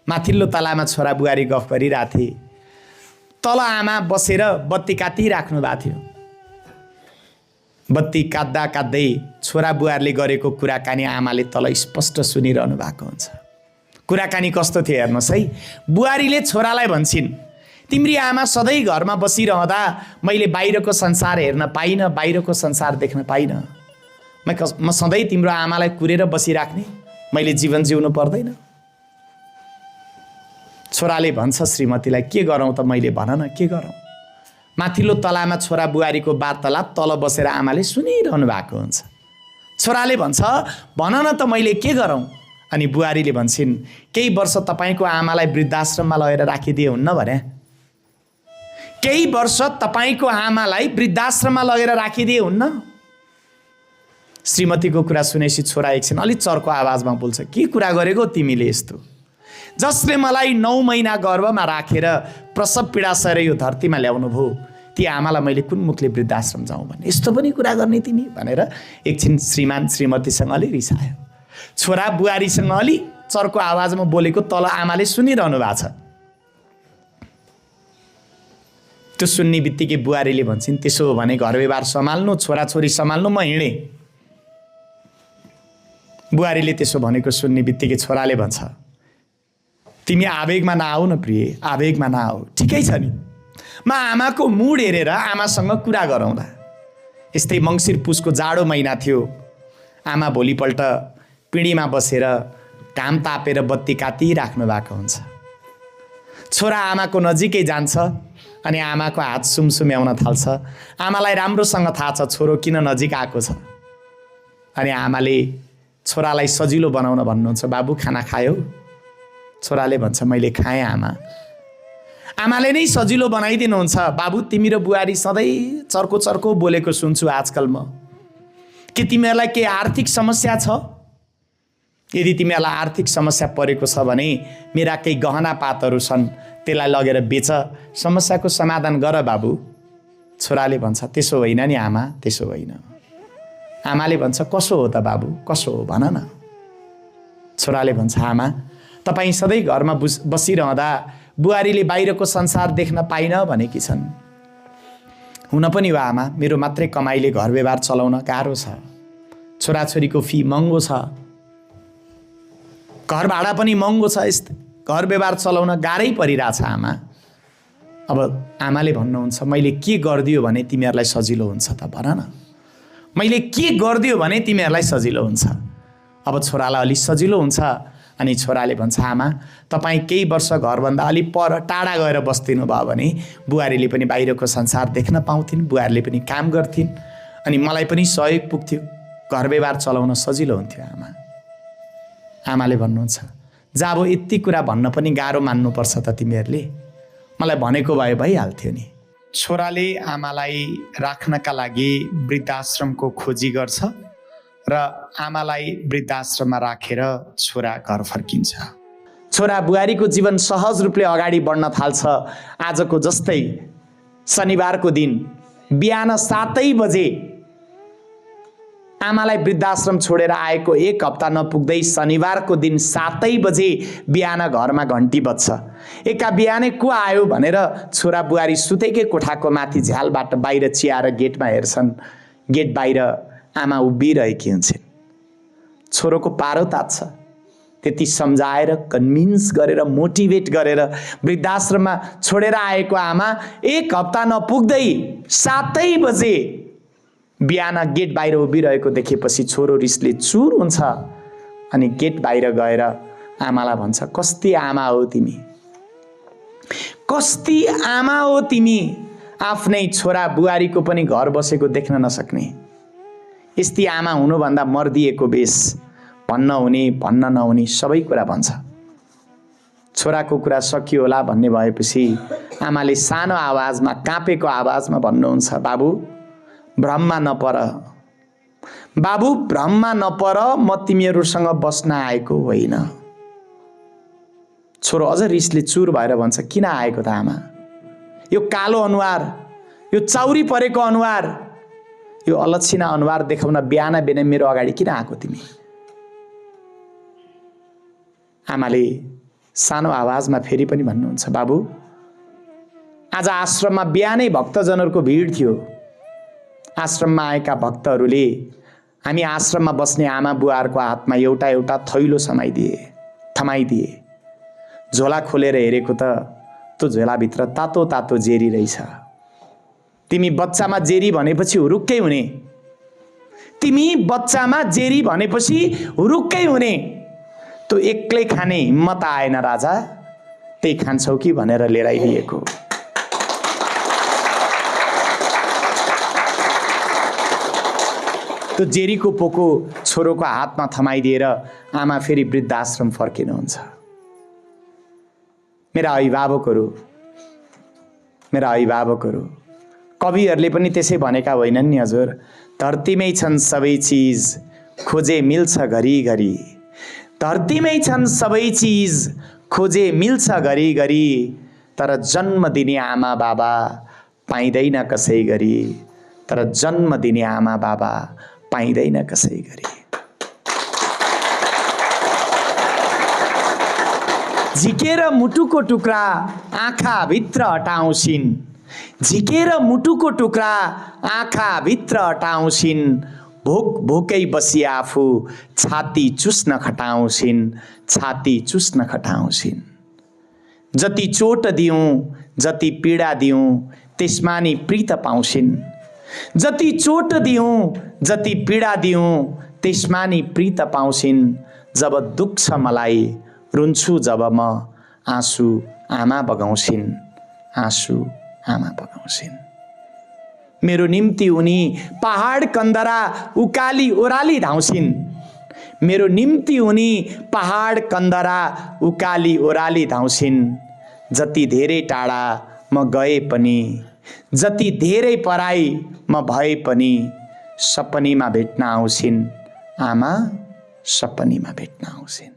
माथिल्लो तलामा छोरा बुहारी गफ गरिरहेको थिए। तल आमा बसेर बत्ती काटिराख्नु भएको थियो। बत्ती काट्दा काट्दै छोरा बुहारले गरेको कुराकानी आमाले तल स्पष्ट सुनिरहनु भएको हुन्छ। कुराकानी कस्तो थियो हेर्नुहोस् है। बुहारीले छोरालाई भन्छन्, तिम्री आमा सधैँ घरमा बसिरहँदा मैले बाहिरको संसार हेर्न पाइनँ, बाहिरको संसार देख्न पाइनँ। म सधैँ तिम्रो आमालाई कुरेर बसिराख्ने, मैले जीवन जिउनु पर्दैन। छोराले भन्छ श्रीमतीलाई, के गरौँ त मैले, भन न के गरौँ। माथिल्लो तलामा छोरा बुहारीको वार्तालाप तल बसेर आमाले सुनिरहनु भएको हुन्छ। छोराले भन्छ, भन न त मैले के गरौँ। अनि बुहारीले भन्छन्, केही वर्ष तपाईँको आमालाई वृद्धाश्रममा लगेर राखिदिए हुन्न भने। केही वर्ष तपाईँको आमालाई वृद्धाश्रममा लगेर राखिदिए हुन्न। श्रीमतीको कुरा सुनेपछि छोरा एकछिन अलिक चर्को आवाजमा बोल्छ, के कुरा गरेको तिमीले यस्तो, जसले मलाई 9 महिना गर्भमा राखेर प्रसव पीडा सहेर यो धरतीमा ल्याउनु भयो, ती आमालाई मैले कुन मुखले वृद्धाश्रम जाउँ भने, यस्तो पनि कुरा गर्ने तिमी भनेर एकछिन श्रीमान श्रीमतीसँग अलि रिसायो। छोरा बुहारीसँग अलि चर्को आवाजमा बोलेको तल आमाले सुनिरहनु भएको छ। त्यो सुन्ने बित्तिकै बुहारीले भन्छन्, त्यसो हो भने घर व्यवहार सम्हाल्नु, छोराछोरी सम्हाल्नु, म हिँडेँ। बुहारीले त्यसो भनेको सुन्ने बित्तिकै छोराले भन्छ, तिमी आवेगमा नआऊ न प्रिय, आवेगमा नआऊ, ठिकै छ नि, म आमाको मुड हेरेर आमासँग कुरा गरौँला। यस्तै मङ्सिर पुसको जाडो महिना थियो। आमा भोलिपल्ट पिँढीमा बसेर घाम तापेर बत्ती काटिराख्नु भएको हुन्छ। छोरा आमाको नजिकै जान्छ अनि आमाको हात सुमसुम्याउन थाल्छ। आमालाई राम्रोसँग थाहा छ छोरो किन नजिक आएको छ। अनि आमाले छोरालाई सजिलो बनाउन भन्नुहुन्छ, बाबु खाना खायौ? छोराले भन्छ, मैले खाएँ आमा। आमाले नै सजिलो बनाइदिनुहुन्छ, बाबु तिमी र बुहारी सधैँ चर्को चर्को बोलेको सुन्छु आजकल म, के तिमीहरूलाई केही आर्थिक समस्या छ? यदि तिमीहरूलाई आर्थिक समस्या परेको छ भने मेरा केही गहना पातहरू छन्, त्यसलाई लगेर बेच, समस्याको समाधान गर बाबु। छोराले भन्छ, त्यसो होइन नि आमा, त्यसो होइन। आमाले भन्छ, कसो हो त बाबु, कसो हो भन न। छोराले भन्छ, आमा तपाईँ सधैँ घरमा बसिरहँदा बुहारीले बाहिरको संसार देख्न पाइन भनेकी छन्। हुन पनि हो आमा, मेरो मात्रै कमाइले घर व्यवहार चलाउन गाह्रो छ। छोराछोरीको फी महँगो छ, घर भाडा पनि महँगो छ, यस्तै घर व्यवहार चलाउन गाह्रै परिरहेछ आमा। अब आमाले भन्नुहुन्छ, मैले के गरिदियो भने तिमीहरूलाई सजिलो हुन्छ त भन न, मैले के गरिदियो भने तिमीहरूलाई सजिलो हुन्छ। अब छोरालाई अलिक सजिलो हुन्छ। अनि छोराले भन्छ, आमा तपाईँ केही वर्ष घरभन्दा अलि पर टाढा गएर बस्दिनु भयो भने बुहारीले पनि बाहिरको संसार देख्न पाउँथिन्, बुहारीले पनि काम गर्थिन्, अनि मलाई पनि सहयोग पुग्थ्यो, घर व्यवहार चलाउन सजिलो हुन्थ्यो आमा। आमाले भन्नुहुन्छ, जा अब यति कुरा भन्न पनि गाह्रो मान्नुपर्छ त तिमीहरूले, मलाई भनेको भए भइहाल्थ्यो नि। छोराले आमालाई राख्नका लागि वृद्धाश्रमको खोजी गर्छ र आमालाई वृद्धाश्रममा राखेर छोरा घर फर्किन्छ। छोरा बुहारीको जीवन सहज रूपले अगाडि बढ्न थाल्छ। आजको जस्तै शनिबारको दिन बिहान 7 बजे आमालाई वृद्धाश्रम छोडेर आएको 1 हप्ता नपुग्दै शनिबारको दिन 7 बजे बिहान घरमा घन्टी बज्छ। एका बिहानै को आयो भनेर छोरा बुहारी सुतेकै कोठाको माथि झ्यालबाट बाहिर चियाएर गेटमा हेर्छन्। गेट बाहिर आमा उभिरहेकी हुन्छन्। छोरोको पारो तात्छ। त्यति सम्झाएर कन्भिन्स गरेर मोटिभेट गरेर वृद्धाश्रममा छोडेर आएको आमा 1 हप्ता नपुग्दै 7 बजे बिहान गेट बाहिर उभिरहेको देखेपछि छोरो रिसले चुर हुन्छ। अनि गेट बाहिर गएर आमालाई भन्छ, कस्ती आमा हो तिमी, कस्ती आमा हो तिमी, आफ्नै छोरा बुहारीको पनि घर बसेको देख्न नसक्ने, यस्ती आमा हुनुभन्दा मर्दिएको बेस, भन्न हुने भन्न नहुने सबै कुरा भन्छ। छोराको कुरा सकियो होला भन्ने भएपछि आमाले सानो आवाजमा काँपेको आवाजमा भन्नुहुन्छ, बाबु भ्रममा नपर, बाबु भ्रममा नपर, म तिमीहरूसँग बस्न आएको होइन। छोरो अझ रिसले चुर भएर भन्छ, किन आएको त आमा, यो कालो अनुहार, यो चाउरी परेको अनुहार, यो अलक्षिना अनुहार देखाउन बिहान बिहान मेरो अगाडि किन आएको तिमी? आमाले सानो आवाजमा फेरि पनि भन्नुहुन्छ, बाबु आज आश्रममा बिहानै भक्तजनहरूको भिड थियो। आश्रममा आएका भक्तहरूले हामी आश्रममा बस्ने आमा बुवाहरूको हातमा एउटा एउटा थैलो थमाइदिए। झोला खोलेर हेरेको त त्यो झोलाभित्र तातो तातो जेरी रहेछ। तिमी बच्चामा जेरी भनेपछि हुरुक्कै हुने, तिमी बच्चामा जेरी भनेपछि हुरुक्कै हुने। त्यो एक्लै खाने हिम्मत आएन राजा, त्यही खान्छौ कि भनेर लिएर आइदिएको। त्यो जेरीको पोको छोरोको हातमा थमाइदिएर आमा फेरि वृद्धाश्रम फर्किनुहुन्छ। मेरा अभिभावकहरू कविहरूले पनि त्यसै भनेका होइनन् नि हजुर। धरतीमै छन् सबै चिज खोजे मिल्छ घरिघरि, धरतीमै छन् सबै चिज खोजे मिल्छ घरिघरि, तर जन्म दिने आमा बाबा पाइँदैन कसै गरी, तर जन्म दिने आमा बाबा पाइँदैन कसै गरी। झिकेर मुटुको टुक्रा आँखा भित्र हटाउँछिन्, झिकेर मुटुको टुक्रा आँखा भित्र हटाउँछिन्, भोक भोकै बसी आफू छाती चुस्न खटाउँछिन्, छाती चुस्न खटाउँछिन्। जति चोट दिउँ जति पीडा दिउँ त्यसमा नि प्रीत पाउँछिन्, जति चोट दिउँ जति पीडा दिउँ त्यसमा नि प्रीत पाउँछिन्। जब दुख्छ मलाई रुन्छु जब म आँसु आमा बगाउँछिन्, आँसु आमा बगाउँछिन्। मेरो निम्ति उनी पहाड कन्दरा उकाली ओराली धाउँछिन्, मेरो निम्ति उनी पहाड कन्दरा उकाली ओराली धाउँछिन्। जति धेरै टाढा म गए पनि, जति धेरै पराई म भए पनि, सपनीमा भेट्न आउँछिन् आमा, सपनीमा भेट्न आउँछिन्।